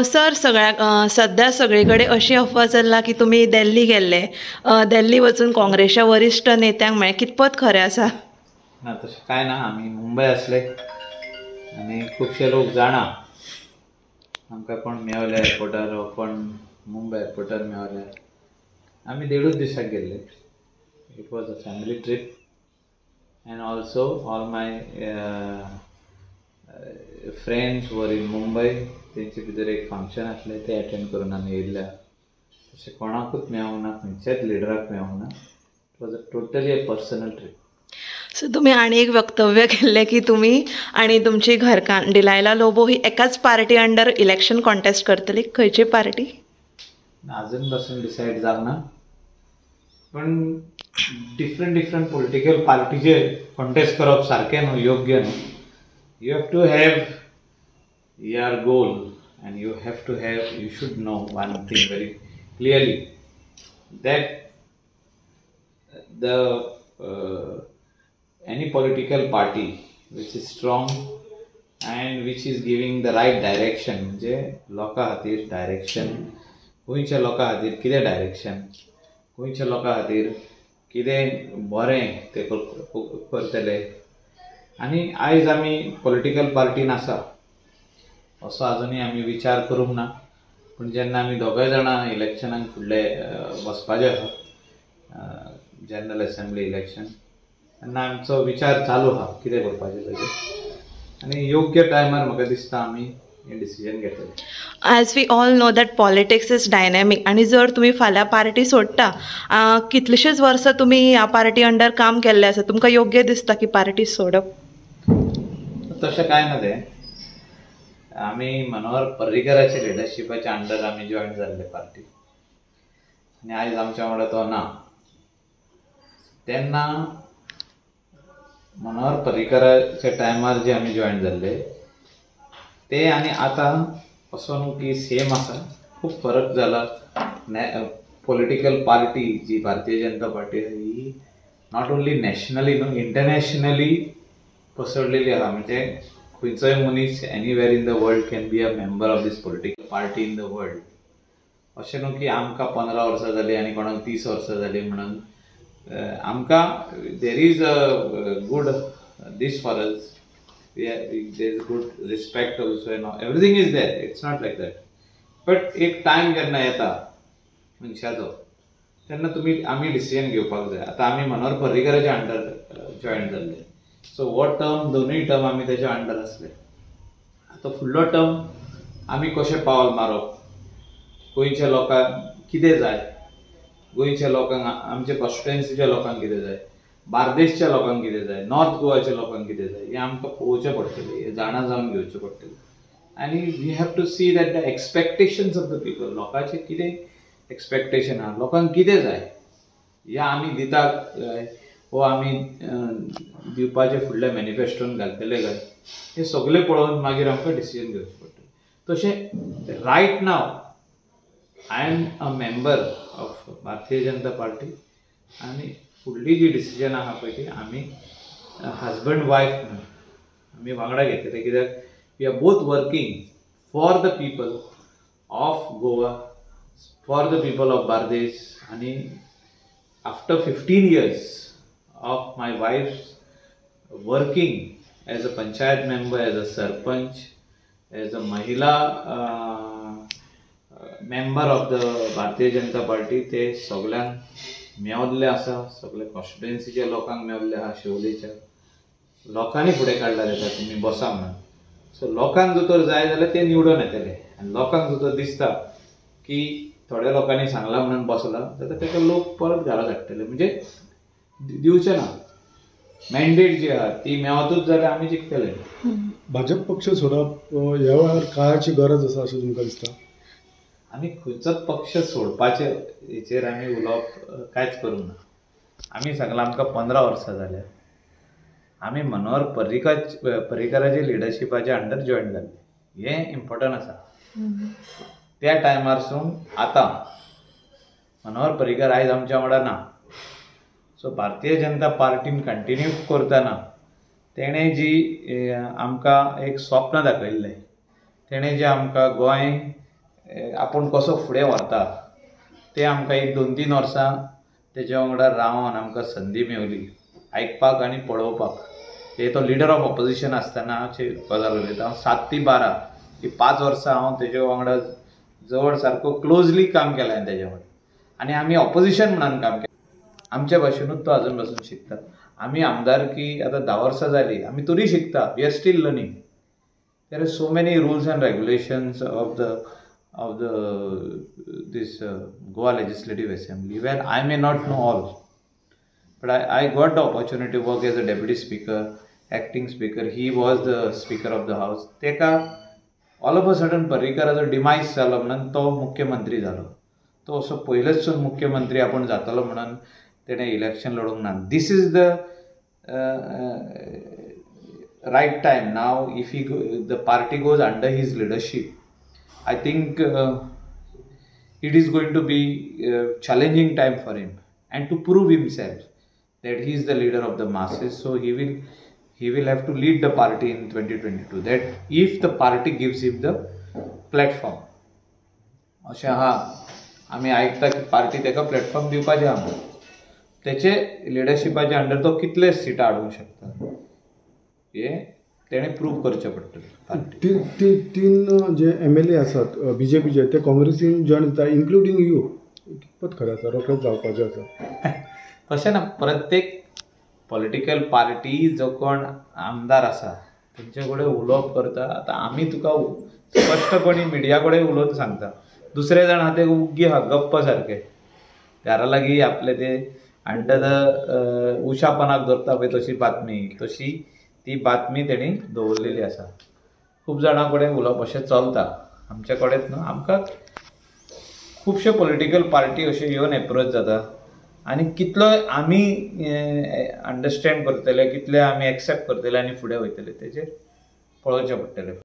Sir, सगळ्या सध्या सगळे कडेन अशी अफवा चल्ला की तुमी दिल्ली गेल्ले, दिल्ली वचून काँग्रेसच्या वरिश्ठ नेत्यांक मेळ्ळे, कितपत खरें आसा? ना, तशें कांय ना. आमी मुंबय आसले आनी खुबशे लोक जाणा आमकां कोण मेवले एअरपोर्टार वा कोण मुंबय एअरपोर्टार मेवले. आमी देडूच दिसाक गेल्ले. It was a family trip and also all my friends were in Mumbai. तेंचे भितर एक फंक्शन आसलें, तें एटेंड करून आमी येयल्ले. तशें कोणाकूच मेळोंक ना, खंयच्याच लिडराक मेळोंक ना. It was a totally a personal trip. So तुमी आनी एक वक्तव्य केल्लें की तुमी आनी तुमची घरकान्न डिलायला लोबो ही एकाच पार्टी अंडर इलेक्शन कॉन्टेस्ट करतली. खंयची पार्टी? अजून पासून डिसायड जावंक ना, पण डिफरंट डिफरंट पॉलिटिकल पार्टीचेर कॉन्टेस्ट करप सारकें न्हू, योग्य न्हू. You have to have your goal and you have to have, you should know one thing very clearly, that the any political party which is strong and which is giving the right direction, म्हणजे लोकां खातीर direction, गोंयच्या लोकां खातीर कितें direction, गोंयच्या लोकां खातीर कितें बरें ते करतले. आनी आयज आमी पॉलिटिकल पार्टीन आसा असो आजुनूय आमी विचार करूंक ना, पूण जेन्ना आमी दोगांय जाणां इलेक्शनाक फुडले वचपाचे आसा, जनरल असेंब्ली इलेक्शन, तेन्ना आमचो विचार चालू आहा कितें करपाचें ताजेर, आनी योग्य टायमार म्हाका दिसता आमी हें डिसिजन घेतले. As we all know that politics is dynamic, आनी जर तुमी फाल्यां पार्टी सोडटा, कितलींशींच वर्सां तुमी ह्या पार्टी अंडर काम केल्लें आसा, तुमकां योग्य दिसता की पार्टी सोडप? तशें कांय ना. तें आमी मनोहर पर्रीकराच्या लिडरशिपाच्या अंडर आमी जॉयन जाल्ले पार्टी, आनी आयज आमच्या वांगडा तो ना. तेन्ना मनोहर पर्रीकराच्या टायमार जे आमी जॉयन जाल्ले ते आनी आतां असो न्हू की सेम आसा, खूब फरक जाला. पॉलिटिकल पार्टी जी भारतीय जनता पार्टी आसा ही not only nationally न्हू, इंटरनॅशनली पसरलेली आसा. म्हणजे खंयचोय मनीस anywhere in the world can be a member of this political party in the world. अशें न्हू की आमकां 15 वर्सां जालीं आनी कोणाक 30 वर्सां जालीं म्हणून आमकां there is a good this for us, there is good respect also and everything is there, it's not like that. But एक टायम जेन्ना येता मनशाचो तेन्ना तुमी आमी डिसिजन घेवपाक जाय. आतां आमी मनोहर पर्रीकराच्या अंडर जॉयन जाल्ले, सो हो टर्म दोनूय टर्म आमी तेच्या अंडर आसले. आतां फुडलो टर्म आमी कशें पावल मारप, गोंयच्या लोकांक कितें जाय, गोंयच्या लोकांक, आमच्या कॉन्स्टिट्युएन्सीच्या लोकांक कितें जाय, बार्देशच्या लोकांक कितें जाय, नॉर्थ गोवाच्या लोकांक कितें जाय, हें आमकां पळोवचें पडटलें, हें जाणा जावन घेवचें पडटलें. आनी we have to see that the expectations of the people, लोकांचें कितें एक्सपेक्टेशन आहा, लोकांक कितें जाय, हें आमी दितात काय वो आमी दिवपाचें फुडल्या मॅनिफेस्टोन घालतले काय, हें सगळें पळोवन मागीर आमकां डिसिजन घेवचें पडटलें. तशें right now I am a member of Bharatiya Janata Party, आनी फुडली जी डिसिजन आहा पळय ती आमी हजबंड वायफ म्हणून आमी वांगडा घेतले, कित्याक we are both working for the people of Goa, for the people of Bardez. आनी after 15 years of my wife's working as a panchayat member, as a sarpanch, as a mahila member of the Bharatiya Janata Party, ते सगळ्यांक मेवल्ले आसा, सगळे कॉन्स्टिट्युएन्सीच्या लोकांक मेवल्ले आहा, शिवोलेच्या लोकांनी फुडें काडला तेका तुमी बसा म्हणून. सो लोकांक जर तर जाय जाल्यार ते निवडून येतले, आनी लोकांक जर तर दिसता की थोड्या लोकांनी सांगलां म्हणून बसला जाल्यार तेका लोक परत घरा धाडटले, म्हणजे दिवचे ना. मॅन्डेट जी आहा ती मेवतूच जाल्यार आमी जिखतले. भाजप पक्ष सोडप ह्या वेळार काळाची गरज आसा अशें तुमकां दिसता? आमी खंयचोच पक्ष सोडपाचे हेचेर आमी उलोवप कांयच करूंक ना. आमी सांगलां आमकां 15 वर्सां जाल्या आमी मनोहर पर्रीकराच्या लिडरशिपाच्या अंडर जॉयन जाल्ले, हें इम्पोर्टंट आसा. त्या टायमारसून आतां मनोहर पर्रीकर आयज आमच्या वांगडा ना. सो भारतीय जनता पार्टीन कंटिन्यू करतना तेणें जी आमकां एक स्वप्न दाखयल्लें, तेणें जें आमकां गोंय आपूण कसो फुडें व्हरता तें आमकां एक 2-3 वर्सां तेज्या वांगडा रावन आमकां संदी मेवली आयकपाक आनी पळोवपाक. ते तो लिडर ऑफ ऑपोजिशन आसतनाची गजाल उलयता हांव. 7 ते 12 ही 5 वर्सां हांव तेज्या वांगडा जवळ सारको क्लोजली काम केलां हांवें तेज्या वांगडा आनी आमी ऑपोजिशन म्हणून काम केलें. आमच्या भाशेनूच तो अजून पासून शिकता. आमी आमदारकी आतां 10 वर्सां जाली, आमी तरी शिकता. We are still learning. There are so many rules and regulations of the this Goa Legislative Assembly where I may not know all, but I got the opportunity to work as a deputy speaker, acting speaker. He was the speaker of the house. तेका all of a sudden पर्रीकराचो डिमायज जालो म्हणून तो मुख्यमंत्री जालो. तो असो पयलेच सून मुख्यमंत्री आपूण जातलो म्हणून तेणें इलेक्शन लडोवंक ना. This is the right time now. If he the party goes under his leadership, I think it is going to be challenging time for him and to prove himself that he is the leader of the masses. So he will have to lead the party in 2022, that if the party gives him the platform. अशें आहा आमी आयकता की party ताका platform दिवपाचें आहा म्हणून. तेचे लिडरशिपाच्या अंडर तो कितले सिटां हाडूंक शकता हें तेणें प्रूव करचें पडटलें. तीन जे MLA आसात बीजेपीचे ते काँग्रेसीन जॉयन जाता, इन्क्लुडींग you, कितपत खरें आसा? रोखडेंच जावपाचें आसा तशें ना. प्रत्येक पॉलिटिकल पार्टी जो कोण आमदार आसा तेंचे कडेन उलोवप करता. आतां आमी तुका स्पश्टपणी मिडिया कडेन उलोवन सांगता, दुसरे जाण आहा ते उग्गी आहा गप्प सारके, घरा लागीं आपले ते अंडर the उशापणाक दवरता पळय तशी बातमी, तशी ती बातमी तेणी दवरलेली आसा. खूब जाणां कडेन उलोवप अशें चलता, आमचे कडेन न्हू. आमकां खुबशे पॉलिटिकल पार्टी अश्यो येवन एप्रोच जाता आनी कितलो आमी अंडरस्टँड करतले, कितले आमी एक्सेप्ट करतले आनी फुडें वयतले तेजेर पळोवचें पडटलें.